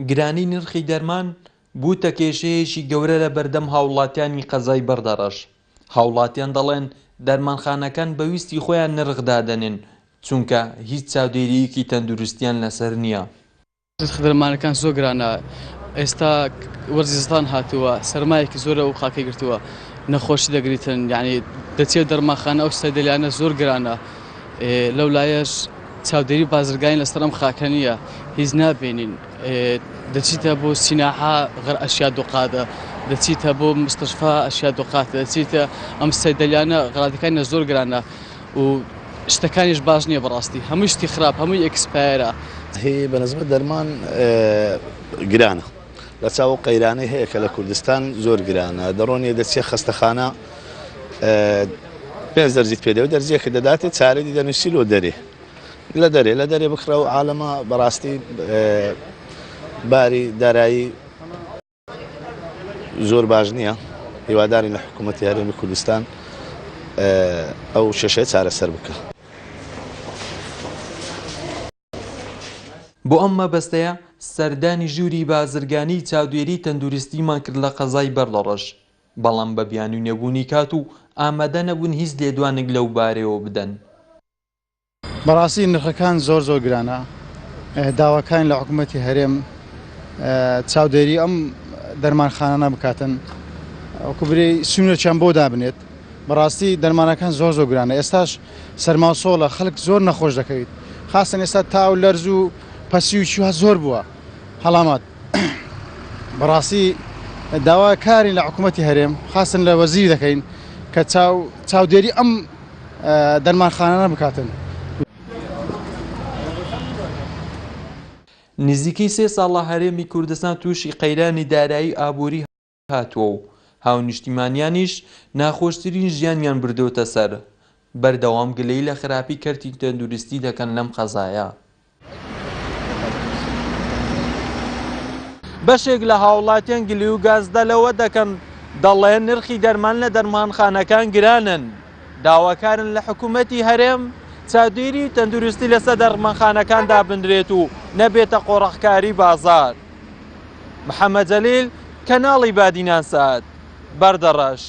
گرانی نرخی دەرمان بووتە کێشەیەکی گەورە لە بەردەم هاوڵاتیانی قەزای بەردەڕەش. هاوڵاتیان دەڵێن، دەرمانخانەکان بە ویستی خۆیان نرخ دادەنێن، چونکە هیچ چاودێرییەکی تەندروستیان لەسەر نییە. نرخی دەرمانەکان زۆر گرانە ئێستا وەرزی زستان هاتووە سەرمایەکی زۆرە و خاکەی گرتووە نەخۆشی دەگریتن یعنی دەچێت دەرمانخانە ئەو سەدەلیانە زۆر گرانە لەو لایەش چاودێری بازرگانی لەسەر ئەم خاکە نییە هیچ نابینین دەچیتە بۆ سیناحە غەر ئەشیا دوقادە دەچیتە بۆ مستشفا ئەشیا دوقاتە دەچیتە ئەم سەیدەلیانە غەرادەکانی زۆر گرانە و شتەکانیش باش نییە بەڕاستی هەمووی شتی خراپ هەمووی expire ە. هی بەنسبەت دەرمان گرانە لە چاو ئەو قەیرانەی هەیە کە لە کوردستان زۆر گرانە دەڕۆنیە دەچیە خەستەخانە پێنج دەرزیت پێ دەوێ دەرزیەکە دەداتێ چارەدی دەنووسی لۆ دەرێ لە دەرێ لە دەرێ بکڕە و عالەمە بەڕاستی باری دارایی زۆر باش نییە هیوادارین لە حکوومەتی هەرێمی کوردستان ئەو کێشەیە چارەسەر بکە. بۆ ئەم مەبەستەیە سەردانی ژووری بازرگانیی چاودێریی تەندروستیمان کرد لە قەزای بەردەڕەش، بەڵام بە بیانووی نەبوونی کات و ئامادە نەبوون هیچ لێدوانێک لەو بارەیەوە بدەن. بەڕاستی نرخەکان زۆر زۆر گرانە داواکارین لە حکوومەتی هەرێم چاودێری ئەم دەرمانخانانە بکاتن وەکو برێ سنوورێکیان بۆ دابنێت بەڕاستی دەرمانەکان زۆر زۆر گرانە ئێستاش سەرماوسۆڵە خەڵک زۆر نەخۆش دەکەویت خاستن ئێستا تا و لەرز و پەسی و چیوە زۆر بووە هەڵامات بەڕاستی داواکارین لە حکوومەتی هەرێم خاستن لە وەزیر دەکەین کە چاو چاودێری ئەم دەرمانخانانە بکاتن. نزیکەی سێ ساڵە هەرێمی کوردستان تووشی قەیرانی دارایی ئابووری هاتووە و هاونیشتیمانیانیش ناخۆشترین ژیانیان بردۆتە سەر، بەردەوام گلەیی لە خراپی کەرتی تەندروستی دەکەن لەم قەزایە. بەشێک لە هاوڵاتیان گلەیی و گازدە لەوە دەکەن دەڵێن نرخی دەرمان لە دەرمانخانەکان گرانن، داواکارن لە حکومەتی هەرێم چاودێری تەندروستی لەسەر دەرمانخانەکان دابنرێت و نەبێتە قۆرخکاری بازاڕ. محەمەد جەلیل، کەناڵی بادینان سات، بەردەڕەش.